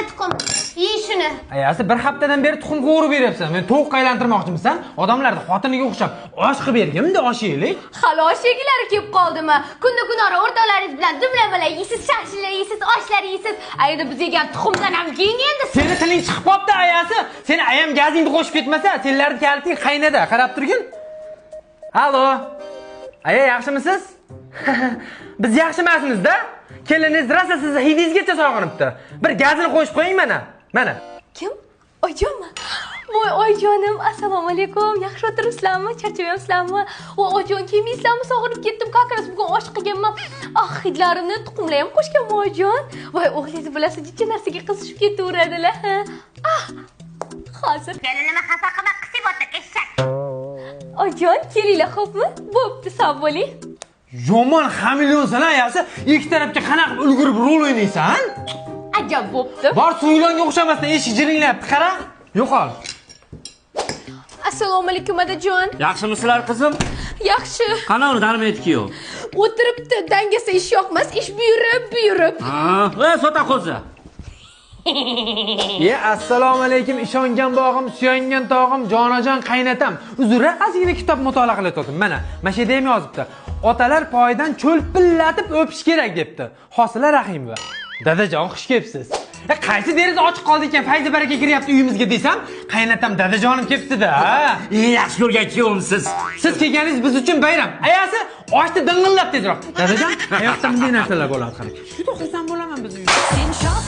Mana tuxum. Ye shuni. Ayasi, bir haftadan beri tuxum qovurib beryapsan. Men tovuqqa aylantirmoqchimisan? Odamlarni xotiniga o'xshab osh qilib bergin, bunday osh yeylik. Hali osh yegilari kelib qoldimi? Kunda kunora o'rtoqlaringiz bilan dumlamalar yeysiz, shashliklar yeysiz, oshlar yeysiz. Ayda biz yegan tuxumdan ham keyin endi. Seni tiling chiqib qopti, ayasi. Seni ayam gazingni qo'shib ketmasa, senlarni kaliting qaynada. Qarab turgin. Allo. Aya, yaxshimisiz? Biz yaxshi emasmiz-da. Keliningiz rosa sizni hidingizgacha sog'inibdi. Bir gazini qo'shib qo'ying mana. Mana. Kim? Oyjonmi? Voy oyjonim, assalomu alaykum. Yaxshi o'tiribsizlarmi? Charchamayapsizlarmi? Voy oyjon, kelmaysizlarmi? Sog'inib ketdim. Как раз bugun osh qilganman. Ah, hidlarimni tuxumlar ham qo'shganman oyjon. Voy o'g'lingiz bilasiz, jicha narsaga qizishib ketaveradilar. Ah, hozir. Kelinimni xafa qilma, qisib o'tir, eshak. Oyjon, kelinglar, xo'pmi? Bo'pti, sog' bo'ling. Yomon xamilionsan, ayasi. Ikki tarafga qanaqa qilib ulgurib rol o'ynaysan? Ajab bo'pti. Bor suyulonga o'xshamasdan eshik jiringlayapti, qara. Yo'qol. Assalomu alaykum, adajon. Yaxshimisizlar, qizim? Yaxshi. Qani uni darmaydi kuyov? O'tiribdi, dangasa ish yoqmas, ish buyurib, buyurib. Ha, ey sota qo'zi. Ye, assalomu alaykum, ishongan bog'im, suyangan tog'im, jonajon qaynatam. Uzr, ozgina kitob mutolaa qilayotgandim. Mana, mana shu yerda ham yozibdi. Otalar poyidan cho'lpillatib o'pish kerak debdi. Hosila Rahimova. Dadajon, xush kelibsiz. Qaysi deraza ochiq qoldi ekan, fayzi baraka kiryapti uyimizga desam, qaynatam dadajonim kelibdi-da. Eng yaxshi ko'rgan kuyovimsiz. Siz kelganingiz biz uchun bayram. Ayasi, oshni ding'illab tezroq. Dadajon, hayotda bunday narsalar bo'ladi, qarang. Juda xursand bo'laman biz uyda. Sen shoh